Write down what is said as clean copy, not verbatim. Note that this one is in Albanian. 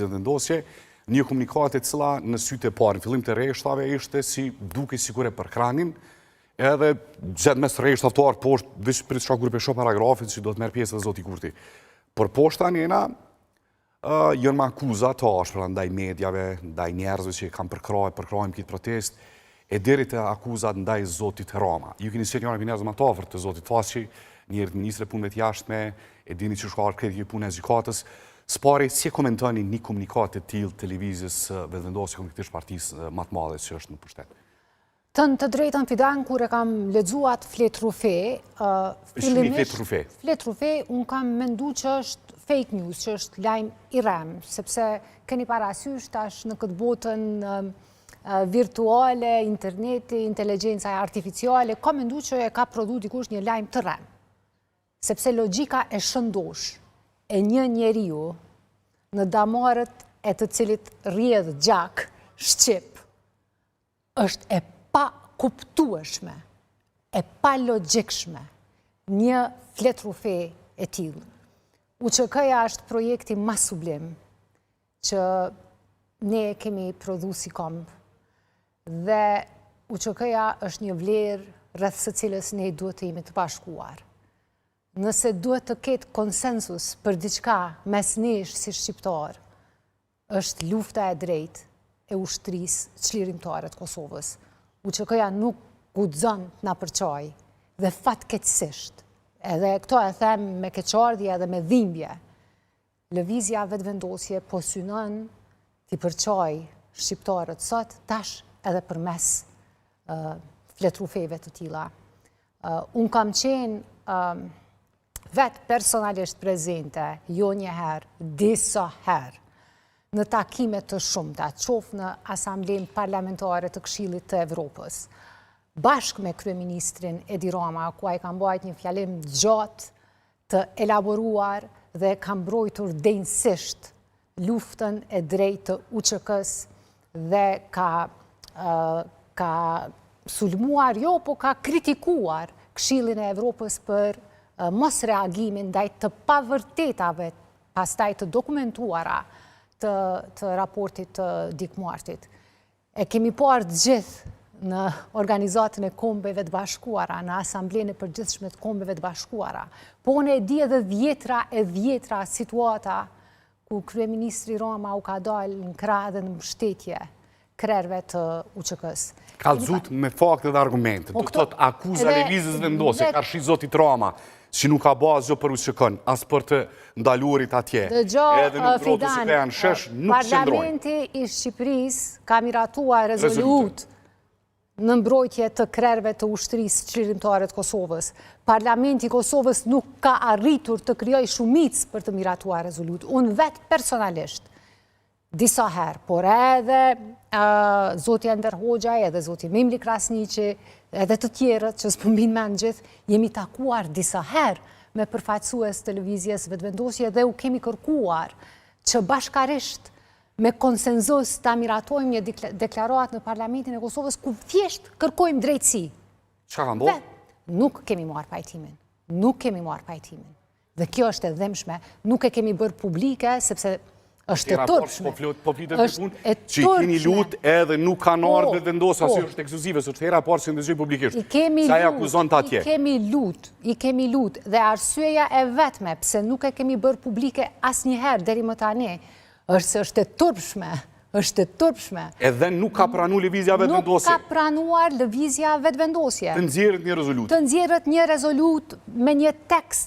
Vetëvendosje, një komunikatë e cila në sytë e parë, në fillim të rreshtave ishte si dukej sikur e përkrahnin, edhe gjatë mes rreshtave të artë poshtë, veç prit çka kur pe shoh paragrafin që do të merr pjesë edhe zoti Kurti. Por poshtë anena, uh, janë me akuza të ashpra ndaj mediave, ndaj njerëzve që kanë përkrahë, përkrahim këtë protestë, e deri te akuzat ndaj zotit Rama. Ju keni qenë njëra prej njerëzve më të afërt të zotit Thaçi, njëherë ministre e punëve të jashtme, e dini që shka krejt kjo punë e gjykatës. S'pari, si e komentoni një komunikatë të tillë të lëvizjes Vetëvendosje konkretisht partisë më të madhe që është në pushtet? Të thënë të drejtën Fidan, kur e kam lexu atë fletrufe, fillimisht fletrufe, unë kam mendu që është fake news, që është lajm i rremë, sepse keni parasysh tash në këtë botën virtuale, interneti, inteligjenca artificiale, kam mendu që e ka prodhu dikush një lajm të rremë. Sepse logjika e shëndosh e një njeriu në damarët e të cilit rrjedh gjak, shqip, është e pakuptueshme, e palogjikshme, një fletrufe e tillë. UÇK-ja është projekti ma sublim që ne kemi prodhu si komb dhe UÇK-ja është një vlerë rreth së cilës ne duhet të jemi të bashkuar. Nëse duhet të ketë konsensus për diçka mes nesh si shqiptar, është lufta e drejtë e ushtrisë çlirimtare të Kosovës. UÇK-ja nuk guxon të na përçajë dhe fatkeqësisht, edhe këto e them me keqardhje edhe me dhimbje, Lëvizja Vetëvendosje po synon t'i përçajë shqiptarët sot, tash edhe përmes fletrufeve të tilla. Unë kam qenë vetë personalisht prezente, jo një herë, disa herë, në takime të shumta, qoftë në Asamblenë Parlamentare të Këshillit të Evropës, bashkë me kryeministrin Edi Rama, ku ai ka mbajt një fjalim gjatë të elaboruar dhe ka mbrojtur denjësisht luftën e drejtë të UÇK-së dhe ka ka sulmuar, jo, po ka kritikuar Këshillin e Evropës për mosreagimin ndaj të pavërtetave, pastaj të dokumentuara të, të raportit të Dick Martit. E kemi parë të gjithë në Organizatën e Kombeve të Bashkuara, në Asamblenë e Përgjithshme të Kombeve të Bashkuara. Po unë e di edhe dhjetra e dhjetra situata ku kryeministri Rama u ka dalë në krah dhe në mbështetje krerëve të UÇK-së. Kallzut me fakte dhe argumente. Po do të thotë akuza e Lëvizjes Vetëvendosje, karshi zotit Rama, që nuk ka ba asgjë për UÇK-në, as për të ndaluarit atje, edhe nuk mbrojtë si ka janë shesh, nuk qëndrojnë. Parlamenti i Shqipërisë ka miratuar rezolutë në mbrojtje të krerëve të ushtrisë çlirimtare të Kosovës. Parlamenti i Kosovës nuk ka arritur të krijojë shumicë për të miratuar rezolutë. Unë vetë personalisht, disa herë, por edhe zoti Enver Hoxhaj, edhe zoti Memli Krasniqi, edhe të tjerët që s'po m'bin n'mend gjithë, jemi takuar disa herë me përfaqësues të lëvizjes Vetëvendosje dhe u kemi kërkuar që bashkarisht me konsenzus ta miratojmë një deklaratë në Parlamentin e Kosovës ku thjesht kërkojmë drejtësi. Çka ka ndodhur? Nuk kemi marrë pajtimin. Nuk kemi marrë pajtimin. Dhe kjo është e dhimbshme, nuk e kemi bërë publike, sepse është e turpshme. Po, po flitet për punë, që i keni lut edhe nuk kanë ardhë po, Vetëvendosja, si po. është ekskluzive, s'është hera e parë që ndëgjoj publikisht. I kemi lut, i kemi lut, i kemi lut, dhe arsyeja e vetme, pse nuk e kemi bërë publike asnjëherë deri më tani, është se është e turpshme, është e turpshme. Edhe nuk ka pranu lëvizja Vetëvendosje. Nuk ka pranuar lëvizja Vetëvendosje. Të nxjerrët një rezolutë. Të nxjerrët një rezolutë me një tekst.